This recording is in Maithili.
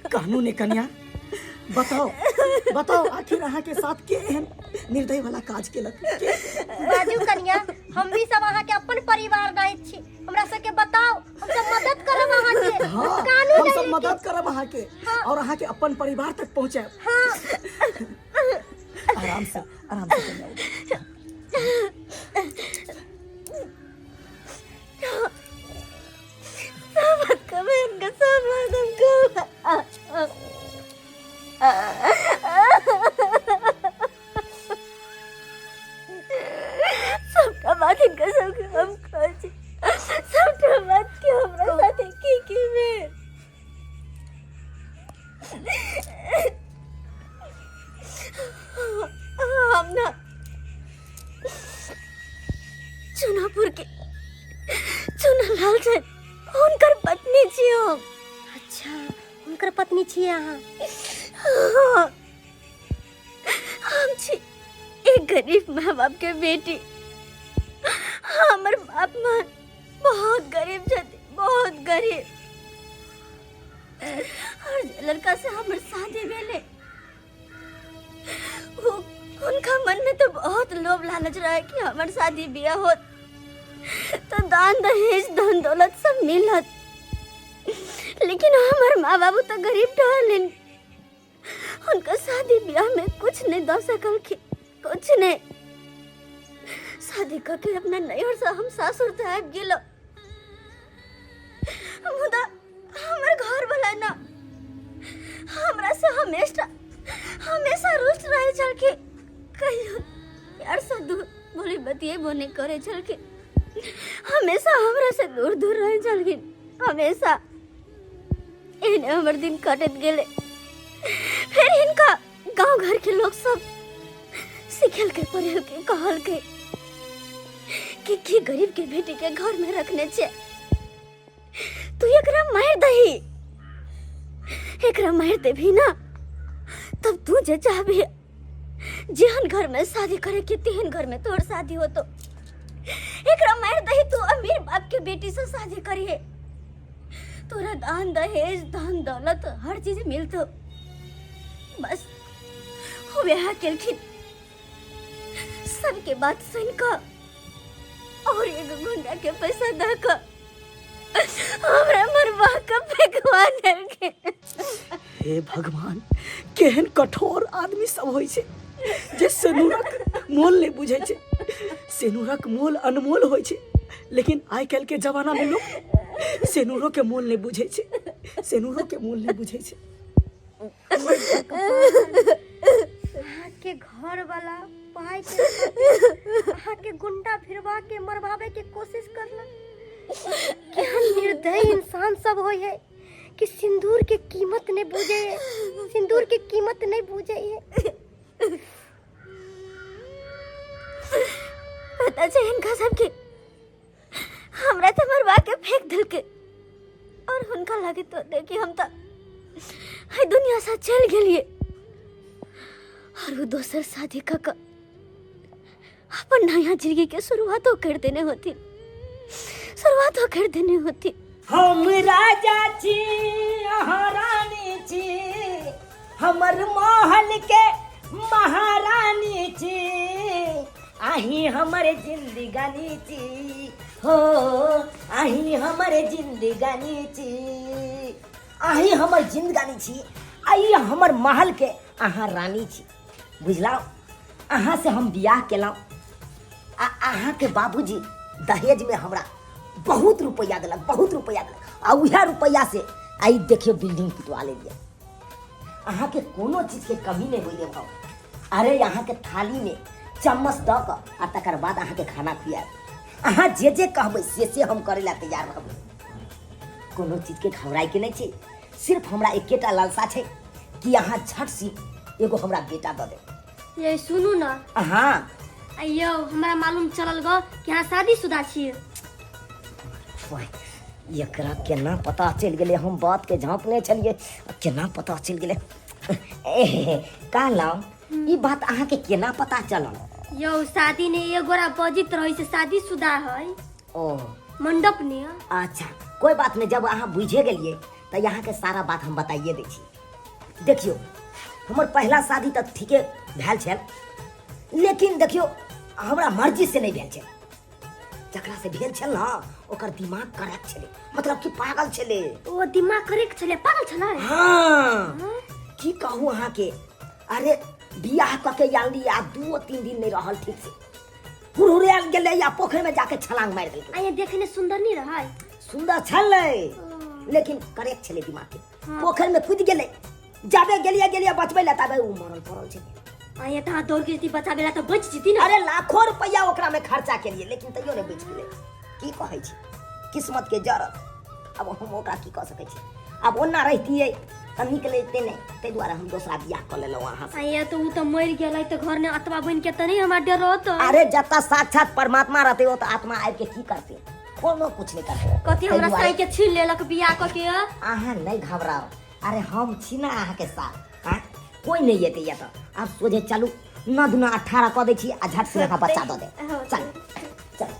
कानू ने कन्या, बताओ बताओ, आखिर अहाँ के साथ के एहन निर्दय वाला काज केलक? के? बाजू कन्या, हम भी सब अहाँ के अपन परिवार नहीं छी, हमरा सबके बताओ, हम सब मदद करब अहाँ के। हाँ, कानू हम नहीं सब लेकिन। मदद करब अहाँ के और अहाँ के अपन परिवार तक पहुँचायब। आराम से, आराम से कन्या। सब कभी उनका सब बात हमको। सबटा बात हिनका सबके हम कहै छी, सबटा बात के हमरा साथे की की भेल। हम ना चुनापुर के चुनालाल छथि, हुनकर पत्नी छी हम। अच्छा, हुनकर पत्नी छियै अहाँ? हाँ, हम छी एक गरीब माँ बाप के बेटी। हमर बाप माँ बहुत गरीब छथि, बहुत गरीब। और जे लड़का से हमर शादी भेलै, वो उनका मन में तो बहुत लोभ लालच रहे कि हमर शादी बियाह होत तो दान दहेज धन दौलत सब मिलत, लेकिन हमार माँ बाबू तो गरीब ठहरलिन, उनका शादी ब्याह में कुछ नहीं दऽ सकलखिन, कुछ नहीं। शादी करके अपना नैहर से हम सासुर से आबि गेलो, मुदा हमर घर वाला ना हमरा से हमेशा हमेशा रुष्ट रहे छलखिन, कहियो प्यार से दूर बोली बतिएबो नहीं करे छलखिन, हमेशा हमरा से दूर दूर रहे छलखिन हमेशा। एहने हमर दिन कटैत गेलै। फिर हिनका गांव घर के लोग सब सिखेलकै, पढ़ेलकै, कहलकै कि की गरीब के बेटी के घर में रखने छे तू, एकरा मारि दही, एकरा मारि देबही ना तब तू जे चाहबी, जेहन घर में शादी करे के तेहन घर में तोहर शादी होतो। एकरा मारि दही, तू अमीर बाप के बेटी से शादी करिहे, तोरा दान दहेज धन दौलत हर चीज मिलतो। बस वो ब्याह केलखिन, सबके बात सुन कऽ और एगो गुंडा के पैसा दऽ कऽ हमरा मरवा कऽ फेंकवा देलखिन। हे भगवान, केहन कठोर आदमी सब होइ छै जे सेनुरक मोल नहि बुझै छै। सेनुरक मोल अनमोल होइ छै, लेकिन आइ काल्हि के जमाना में लोग सेनुरो के मोल नहि बुझै छै, सेनुरो के मोल नहि बुझै छै। अहाँके घर वाला पाई के खातिर अहाँके गुंडा भिड़वा के मरवावे के कोशिश करलक। केहन निर्दयी इंसान सब होय है कि सिंदूर के कीमत नहीं बूझे है, सिंदूर के कीमत नहीं बूझे है। पता छै हिनका सबके, हमरा तऽ मरवा के फेंक देलकै और हुनका लागे तो देखी हम तऽ एहि दुनिया से चलि गेलियै और वो दोसर शादी कऽ कऽ अपन नया जिंदगी के शुरुआतो कर देने होती, शुरुआतो कर देने होती। हम राजा छी, अहाँ रानी छी, हमर महल के महारानी छी, अहीं हमर जिंदगानी छी हो, अहीं हमर जिंदगानी छी, अहीं हमर जिंदगानी छी, अहीं हमर महल के अहाँ रानी छी। बुझलहुँ, अहाँ से हम बियाह केलहुँ आ अहाँके बाबूजी दहेजमे हमरा बहुत रुपैआ देलक, बहुत रुपैआ देलक आ उएह रुपैआ से आइ देखियौ बिल्डिंग पिटवा लेलियै। अहाँके कोनो चीजके कमी नहि होइए भाव। अरे अहाँके थालीमे चम्मच दऽ कऽ आ तकर बाद अहाँके खाना खुआएब। अहाँ जे जे कहबै से से हम करै लए तैयार रहबै। कोनो चीजके घबराइके नहि छै। सिर्फ हमरा एकेटा लालसा छै कि अहाँ झट सी एगो हमरा बेटा दऽ देब। ये सुनू ना। हाँ। यौ, हमरा मालूम चलल गो कि अहाँ शादीशुदा छियै। वाह, एकरा केना पता चलि गेलै हम बातके झाँपने छलियै आ केना पता चलि गेलै ए कहलहुँ ई बात अहाँके केना पता चलल यौ शादी ने एगोरा बजित रहे से शादी शुदा है ओ मंडप ने अच्छा कोई बात नहीं जब अहाँ बुझे गेलियै तऽ अहाँके सारा बात हम बताइए दै छी देखियौ हमर पहिला शादी तऽ ठीके भेल छल लेकिन देखियौ हमरा मर्जी से नहि भेल छल जकरा से भेल छल ने ओकर दिमाग करेक्ट छलै मतलब कि पागल छलै ओ दिमाग करेक्ट छलै पागल छलै हाँ की कहू अहाँके अरे बियाह कऽ के आनली आ 2-3 दिन नहि रहल ठीक से हुरहुरायल गेलै आ पोखरि में जाके छलांग मारि देलकै आया देखे ने सुंदर नहीं रहै सुंदर छलै लेकिन करेक्ट छलै दिमाग के पोखरि में कूद गेलै जाबे गेलियै गेलियै बचबै लए ताबे ओ मरल पड़ल छलै आया तहाँ दौड़ के जती बचावे ला तो बच जीती ना अरे लाखों रुपया ओकरा में खर्चा केलिए लेकिन तैयो नहीं बचि गेलै की कहै छी किस्मत के जरत अब हम ओकरा की कऽ सकै छी आब ओना रहितियै तऽ निकलैते नहि ताहि दुआरे हम दोसरा बियाह कऽ लेलहुँ अहाँ से आया तो ऊ तो मर गेलै तो घर ने अतवा बन के त नहीं हमरा डर रहत अरे जतऽ साक्षात परमात्मा रहतै ओ तऽ आत्मा आबि के की करतै कोनो कुछ नहि करतै कथी ताहि हमरा दुआरे साई के छीन लेलक बियाह क के अहाँ नहि घबराउ अरे हम छी ने अहाँके साथ आँय कोई नहि एतै एतऽ आब सोझे चलू 9 दूना 18 कऽ दै छी आ झट से अहाँ बच्चा दऽ देब चलू चलू